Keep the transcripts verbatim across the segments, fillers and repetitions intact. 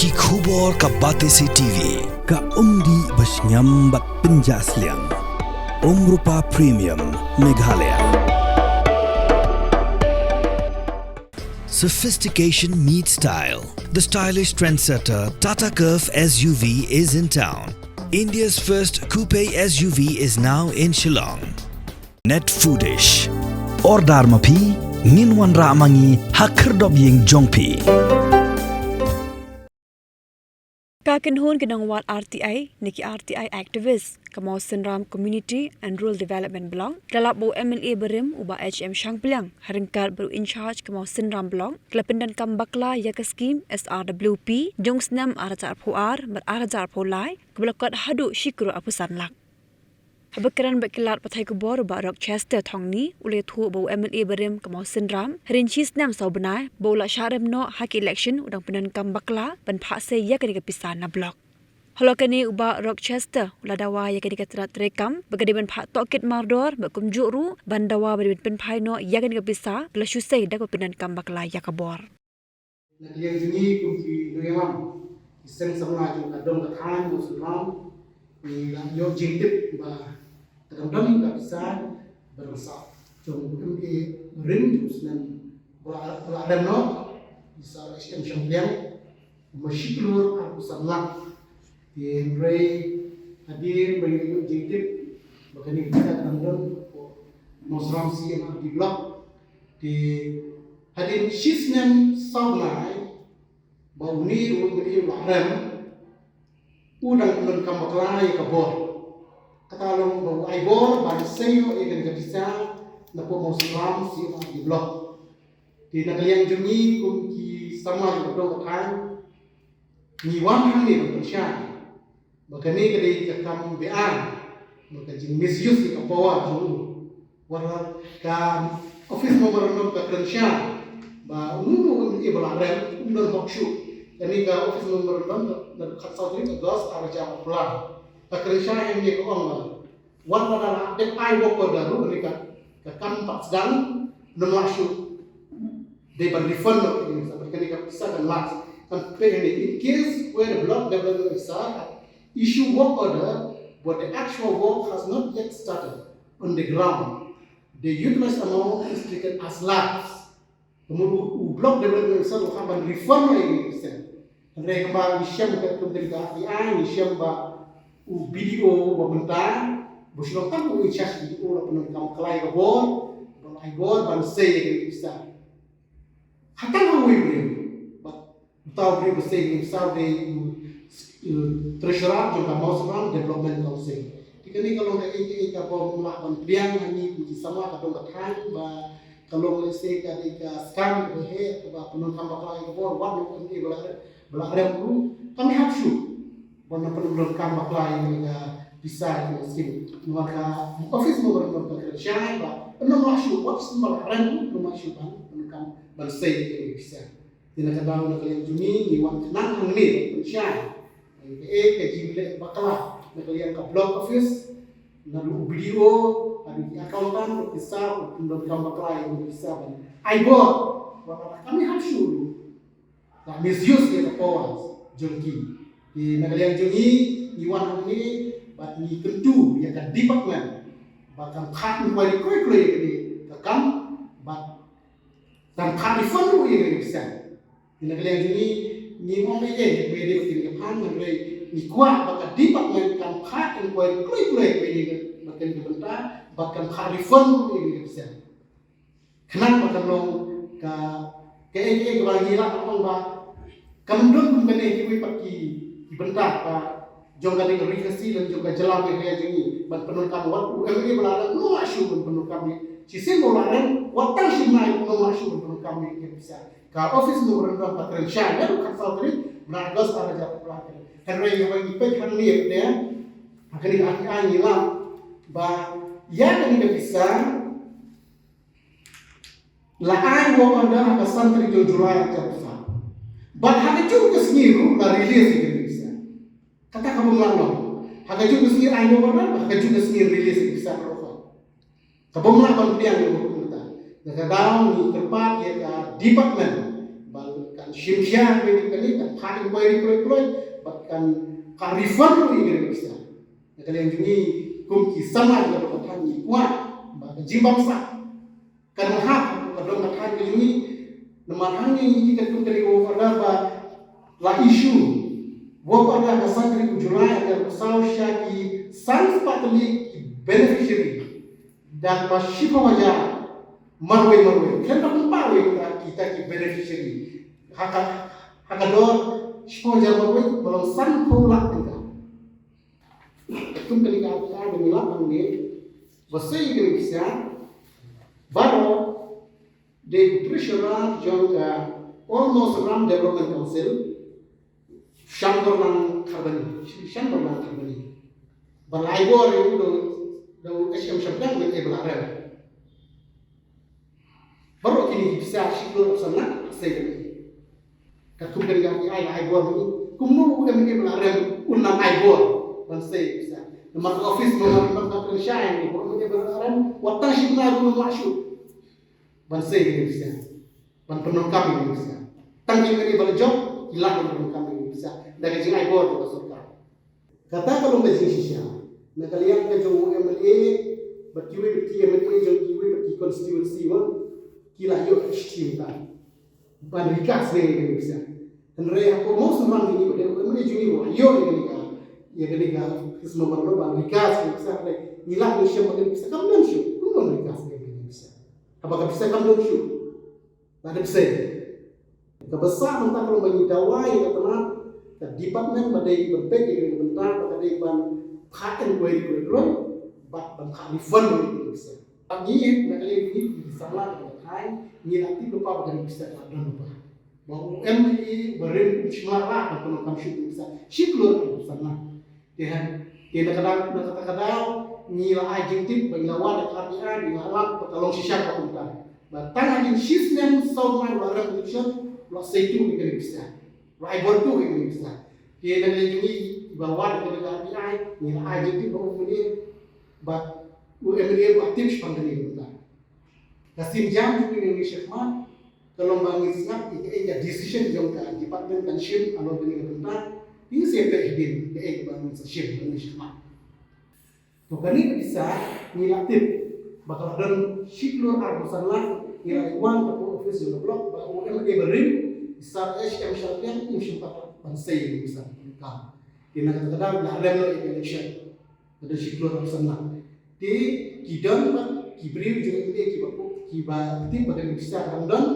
Ki khubor ka Batesi T V, ka umdih ba shngiam bad pynjah sliang. Umrupa Premium, Meghalaya. Sophistication meets style. The stylish trendsetter Tata Curvv S U V is in town. India's first coupe S U V is now in Shillong. Net Foodish. Order ma phi, ngin wanrah ma ngi ha khyrdop ïing jong phi. Ka kynhun ki nongwad R T I ne ki R T I activist ka Mawsynram Community and Rural Development Block, ka la lap ba u M L A barim u Bah H M Shangpliang ha ryngkat bad u in charge ka Mawsynram Block, ka la pyndonkam bakla ïa ka skim S R W P jong snem ar hajar arphew ar bad ar hajar arphew lai, kaba la kot haduh shi klur arphew san lak. Haba kren bad ki lad pathai khubor u Bah Rochester Thongni u la ïathuh ba u M L A barim ka Mawsynram, hadien shi snem saw bnai ba u la shah rem noh ha ki election, u dang pyndonkam bakla ban phah sei ïa kane ka pisa na block. Halor kane u Bah Rochester u la dawa ïa kane ka tnat treikam ba ka dei ban phah tohkit mardor bad kumjuh ruh ban dawa ba dei ban pynphai noh ïa kane ka pisa ba la shu sei da kaba pyndonkam bakla ïa ka bor. Na ka liang jong ngi kum ki nongïalam ki seng samla jong ka dong ka thaiñ Mawsynram, ngi la ïoh jingtip ba ka dang don ka pisa ba dang sah jong u M L A barim jong u snem ba la rem noh, i Sir H M Shangpliang, ma shi klur arphew san lak. Te hynrei hadien ba ngi la ïoh jingtip ba kane ka pisa ka dang don ha Mawsynram C M R D Block, te hadien shi snem saw bnai ba une u M L A u la rem, u dang pyndonkam bakla ïa ka bor. Kata long ba u ai bor ban sei noh ïa kane ka pisa na poh Mawsynram C M R D Block. Te na ka liang jong ngi kum ki samla jong ka dong ka thaiñ, ngi wan hangne ban pynshai ba kane ka dei ka kam beaiñ, ba ka jing misuse ïa ka power jong u. Wat la ka office memorandum ka kren shai ba uno uno u M L A ba la rem um don hok shuh. Kane ka office memorandum na khatsaw tarik August ar hajar arphew lai. Ka kren shai hangne ka ong ba wat lada la dep ai work order ruh, kane ka, ka kam pat sdang, ym lah shuh. Dei ban refund noh, kane ka pisa kan last. Kan pei hangne, in case where the block development officer had issue work order but the actual work has not yet started on the ground, the utilized amount is treated as lapse. Kumno u, u block development officer u hap ban refund noh ïa kane ka pisa. Hynrei kumba ngi shem ka kum ka R T I, ngi shem ba u B D O ba mynta ba shu long tang u in charge B D O la pyndonkam bakla ïa ka bor, ba la ai bor ban sei ïa kane ka pisa. Khatang ha uwei u briew, ba uta u briew ba sei ïa kane ka pisa u dei u, u treasurer jong ka Mawsynram Development Council. Te kane ka long kaei kaei kaba ym lah ban pdiang ha ngi kum ki samla ka dong ka thaiñ, ba ka long lehse ka dei ka scam kaba heh kaba pyndonkam bakla ïa ka bor, wat u M L A ba la, ba la rem ruh kam hap shuh ban pyndonkam bakla ïa ka pisa ïa ka skim. Namar ka office memorandum ka kren shai ba ym lah shuh, wat shen ba la rem ruh ym lah shuh ban pyndonkam ban sei ïa ka pisa. Te na ka daw na ka liang jong ngi ngi wan khnang hangne ban pynshai kaei ka jingleh bakla na ka liang ka block office, naduh u B D O haduh ki accountant, officer, u pyndonkam bakla ïa ka pisa ban ai bor. Wat la kam hap shuh ruh la misuse ïa ka powers jong ki. Te na ka liang jong ngi ngi wan hangne bad ngi kyntu ïa ka department ba kan phah inquiry kloi kloi ïa kane ka kam bad kan phah refund ruh ïa kane ka pisa. Te na ka liang jong ngi ngim ong ei ei ba ïadei bad kane ka phan, hynrei ngi kwah ba ka department kan phah inquiry kloi kloi ïa kane ka, bad kane ka bynta, bad kan phah refund ruh ïa kane ka pisa. Khnang ba kan long ka, kaei kaei kaba ngi lah ban ong ba kan ym don kum kane kiwei pat ki, ki bynta ba jong kane ka Ri Khasi lem jong ka jylla Meghalaya jong ngi ban pyndonkam, wat u M L A ba la rem ym lah shuh ban pyndonkam ïa, shisien ba u la rem, wat tang shi bnai ym lah shuh ban pyndonkam ïa ka pisa. Ka office memorandum ka kren shai naduh khatsaw tarik bnai August ar hajar arphew lai. Hynrei haba ngi peit hangne, ha kane ka R T I ngi lap ba ïa kane ka pisa la ai work order ha ka san tarik jong July ar hajar arphew san. Bad ha kajuh ka sngi ruh la release ïa kane ka pisa. Kata ka bym lah long. Ha kajuh ka sngi ai work order, ha kajuh ka sngi release ïa ka pisa baroh. Ka bym lah ban pdiang ïa ka hukum kata. Na ka daw ngi kyrpad ïa ka department ba ka Shim khia kane kane, kan phah inquiry kloi kloi, bad kan, kan refund ruh ïa kane ka pisa. Na ka liang jong ngi kum ki samla jong ka dohkha thain ngi kwah ba ka jingbamsap kan hap ka dohkha thain ka jong ngi. Namar hangne ngi ïohi katkum kane ka work order ba la issue. Work order ha ka san tarik u July ar hajar arphew saw sha ki san spah tylli ki beneficiary. Da kaba shiphew hajar marwei marwei. Khlem da kumba wei kita, kita ki beneficiary. Ha ka, ha ka dor shiphew hajar marwei ba long sanphew lak tyngka. Kum kane ka, ka, ka ngi lap hangne ba sei kane ka pisa baroh dei u treasurer jong ka All Mawsynram Development Council, Shantorlang Kharbani, Shantorlang Kharbani. Ba la ai bor ïa u da u, da u H M Shantorlang, eh, ba la rem. Baroh kine ki pisa shi klur arphew san lak, sei kane. Katkum kane ka R T I la ai bor ïa u. Kumno u M L A ba la rem un nang ai bor ban sei pisa? Namar ka office memorandum ka kren shai ïa u, u M L A ba la rem wat tang shi bnai ruh um lah shuh ban sei kane ka pisa, ban pyndonkam ïa kane ka pisa. Tang ki M L A ba la jop ki lah ban pyndonkam ïa kane ka pisa da ka jingai bor jong ka sorkar. Kata ka long ka jingshisha na ka liang ka jong u M L A bad kiwei pat ki M L A jong kiwei pat ki constituency, ma ki la ïoh ka shithi mynta ban recast ïa kane ka pisa. Hynrei hapoh Mawsynram jong ngi pat, u M L A jong ngi ruh ïoh ïa kane ka, ïa kane ka pisa, ma ban, ban recast ïa kane ka pisa. Hynrei ngi lah ban shem ba kane ka pisa kam don shuh. Kumno ban recast ïa kane ka pisa haba ka pisa kam don shuh? Lada pisa, kaba sah mynta ka long ba ngi dawa ïa ka tnat ka department ba dei ban peit ïa ka bynta ba ka dei ban phah inquiry kloi kloi bad ban phah refund ïa ka pisa. Bad ngi na ka liang ngi, ngi samla ka thaiñ, ngi la tip lypa ba ka pisa ka la don lypa. Ba u M L A ba rim um shym lah ban pyndonkam shuh ïa ka pisa. Shi klur arphew san lak. Te ha, te na ka daw, na kata ka daw ngi la ai jingtip ba ngi la wad da ka R T I, ngi la lap ba ka long shisha ka kumta. Ba tang hadien shisnem saw bnai ba la rem election, la sei tuh ïa kane ka pisa, la ai bor tuh ïa kane ka pisa. Te na ka liang jong ngi ba wad da ka R T I, ngi la ai jingtip ba u M L A, ba u M L A ba tip shaphang kane ka bynta. Ka sienjam jong ngi na ngi shakhmat ka long ba ngin sngap ïa kaei ka decision jong ka department kan shim halor kane ka bynta. Ngin sa peit hadien kaei kaba ngin sa shim na ngi shakhmat. To kane ka pisa ngi la tip ba ka la don shi klur arphew san lak, ngi la wan hapoh office jong ka block ba u M L A ba rim, i Sir H M Shantorlang, um shym pat lah ban sei ïa ka pisa. Ka, te na kata ka daw la rem noh ïa ka election. Ka don shi klur arphew san lak. Te ki don pat ki briew jong ngi kiba, kiba tip ba kane ka pisa kam don.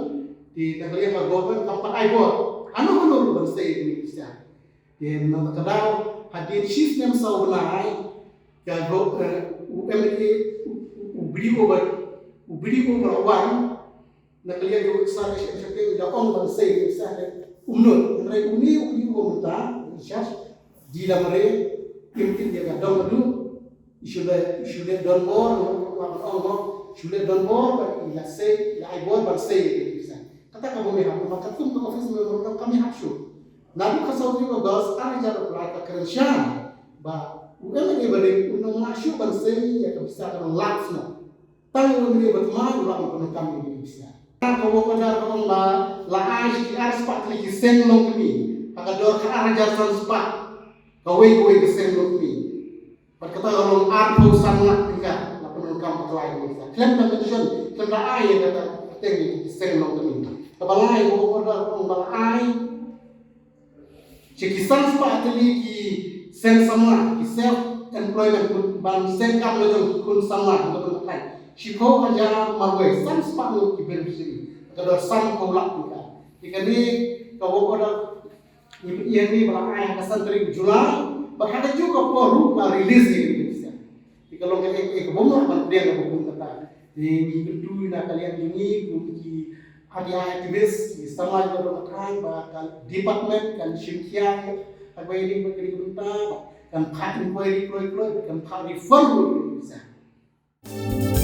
Te na ka liang ka government kam pat ai bor hano hano ruh ban sei ïa kane ka pisa. Te na kata ka daw hadien shisnem saw bnai ka go, eh, u M L A, u, u, u briew ba, u briew ba la wan na ka liang jong u Sir H M Shantorlang, i la ong ban sei ïa ka pisa, te um nud. Hynrei une u briew ba mynta in charge, Jila Mare, im tip ïa ka dong ka duh. I shu leh, i shu leh donbor, ong, ong, i shu leh donbor ba i la sei, i la ai bor ban sei ïa ka pisa. Kata kaba me hap, namar katkum ka office memorandum kam me hap shuh. Naduh ka saw tarik August ar hajar arphew lai ka kren shai ba u M L A ba rim un ym lah shuh ban sei ïa ka pisa, ka long lapse noh. Tang u M L A ba thymmai u lah ban pyndonkam ïa kane ka pisa. Ka work order ka ong ba la ai sha ki ar spah tylli ki seng longkmie ha ka dor ka ar hajar san spah kawei kawei ka seng longkmie. Bad kata ka long arphew san lak tyngka la pyndonkam bakla ïa kane ka pisa. Khlem da mention, khlem da ai ïa kata ka kyrteng ïa ki seng longkmie. Kaba lai ka work order ka ong ba la ai sha ki san spah tylli ki seng samla, ki self employment, ban seng kam la jong ki khun samla, ki khun samla. Shiphew hajar marwei, san spah ngut ki beneficiary. Ka dor sanphew lak tyngka. Te kane ka work order ngi peit ïa kane ba la ai ha ka san tarik July, bad ha kajuh ka por ruh la release ïa kane ka pisa. Te ka long kaei kaei kaba ym lah ban pdiang kaba kum kata. Te ngi kyntu na ka liang jong ngi kum ki R T I activist, ngi samla jong ka dohkha thaw ba ka department kan shim khia ha kaba ïadei bad kane ka bynta, kan phah inquiry kloi kloi, kan phah refund ruh ïa kane ka pisa.